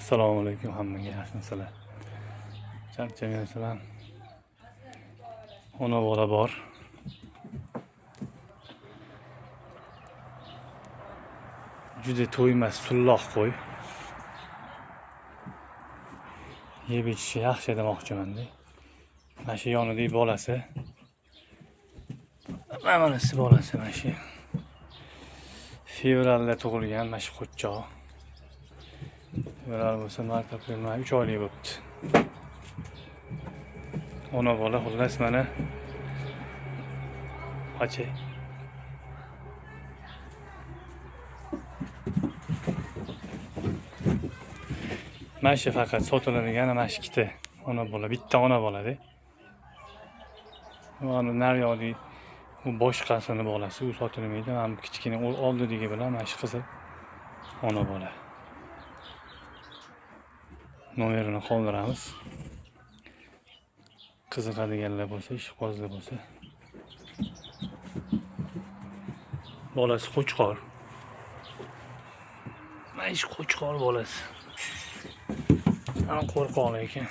Assalomu alaykum hammaga, yaxshimisizlar? Charchamayapsizlar? Ona bola bor. Juda to'ymas sulloq qo'y. Yeb ichishi yaxshi demoqchiman-da. Mana shu yonidagi bolasi. Mana bunisi bolasi mana shu. Fevralda tug'ilgan mana shu qo'chchoq. Fevral bo'lsa mart, aprel, may 3 oylik bo'pti. Ona bola xullas mana qochi. Mana shu faqat sotiladigan mana shu ikkita ona bola, bitta ona bolada. Mana naryoqdagi u boshqasini bolasi, u sotilmaydi. Mana bu kichkina oldidagi bilan mana shu qizil ona bola. Nomerini qoldiramiz. Qiziqadiganlar bo'lsa, ishqibozlar bo'lsa. Bolasi qo'chqor. Mana shu qo'chqor bolasi. Ana qo'rqoq lekin.